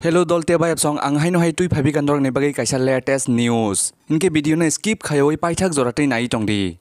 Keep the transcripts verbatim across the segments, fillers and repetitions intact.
Hello dol te bayapsong, ang haino hai twi phabi kan dorokni bagwi kaisa latest news. Hinkhe video no skip khaiwi paithak jora twi nai tong di.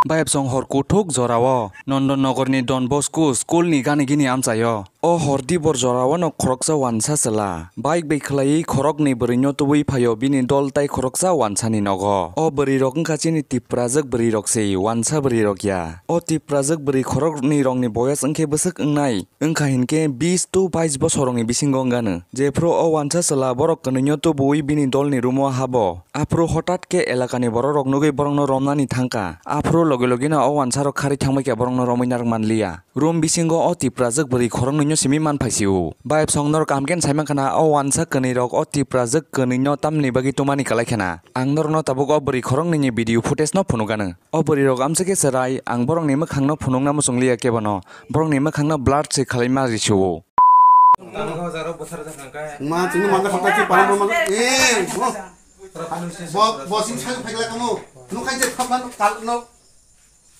Bayapsong hor kuthuk jorao Nondon Nogor ni Don Bosco school ni gani gini amchaio. O hor dibor jorao no khoroksa wansa chwla bike bai khwlaiwi khoroknwi bwrwi no tubui phaio bini dol tai khoroksa wansa ni nogo. O bwrwi rok wngkha chini Tiprajwk bwrwi rok se, wansa bwrwi rok ya. O Tiprajwk bwrwi khoroknwi rok ni boyos wngkhe bwswk wngnai. Wngkha hinkhe bis to bais bosorokni bisingo wngano. Jephru o wansa chwla borok kwnwino tubuwi bini dolni room-o habo, aphru hotat khe elakani bororok nugwi borokno romnani thangkha. Aphru logi logino o wansarok kharwi thangbaikha borokno romwi narwk manliya. Room bisingo o Tiprajwk bwrwi khoroknwino simi manphaisio. Bayapsong norok kaham khe saimankha na o wansa kwnwirok o Tiprajwk kwnwino tamni bagwi tumani kwlaikhana. Ang norokno tabuk o bwrwi khoroknwini video footage-no phunukgano. O bwrwirok amswk khe chwrai, ang borokni mwkhangno phunukna muchungliya kebono. Borokni mwkhangno blur se khwlaima risuo. Ma, chini mangga sakta chi palang palang. Eh, bo. Bo, bo sing sang phai la kamu. Nu khai je khap man kal no.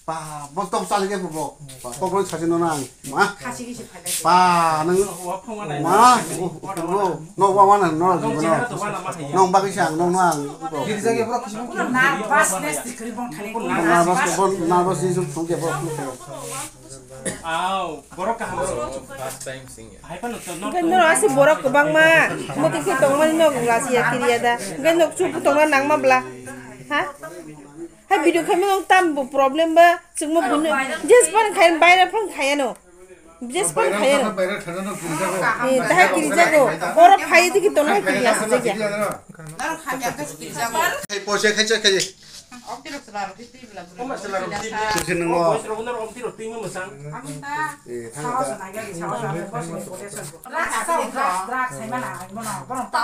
Pa, bo to chali ke bo. Pa, bo bo chali no nang. Ma. Pa, nang. Ma, bo, bo. No, wa, wa, nang, no, no. No, ba kisa, no, no, ang. Girja ke bro, nervous, nervous ni sum sum ke bro. Aw, borok kaham. First time sing ya. Hai phano to, no. Hwnkhe norok aswk borok kwbangma, muitu khe tongmani nog lasiya kiriya da. Hwnkhe nog chubu tongna nangma bla. Ha? Hai video khaima nog tam bo problem ba, chwngma bunu. Jes pan khai bayra phang khaya no. Jes pan khaya no. Eh, dahai kirijago. Oro phai digi tongna kiriya sijak ya. Hai poisa khai khai. Sisi nung o. Eh, thang ta.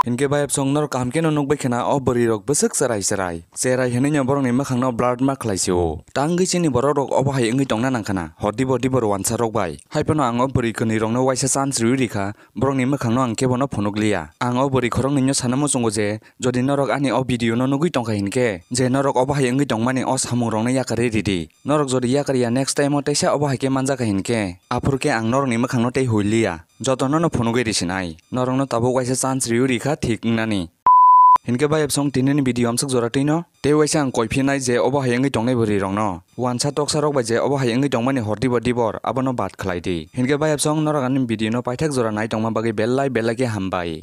Hinkhe bayapsong norok kaham kheno nukbai khena o bwrwirok bwswk chwrai chwrai. Chwrai hinwi no borokni mwkhangno blur ma khlaisio. Tangwi chini bororok obo hai wngwi tongna nangkhana. Hor dibor dibor wansarok bai. Hai phano ang o bwrwi kwnwirokno waisa chance riwi rikha. Borokni mwkhangno ang kebono phunukliya. Ang o bwrwi khoroknwino sana muchungo je, jodi norok ani o video no nugwi tongkha hinkhe, je norok obo hai wngwi tongmani o samungrokno yakarwi ridi. Norok jodi yakarya next time o teisa obo hai khe manjakha hinkhe, aphuru khe ang norokni mwkhangno tei huiliya. Jotono no phunugwi risinai. Norokno tabuk waisa chance riwi rikha thik wngnani. Hinkhe bayapsong tinini video amswk jora twino. Tei waisa ang koi phinai je obo hai wngwi tongnai bwrwirokno. Wansa toksarok bai je obo hai wngwi tongmani hor dibor dibor, abono bad khlai di. Hinkhe bayapsong norok ani video no paithak jora nai tongma bagwi belai belai khe hambai.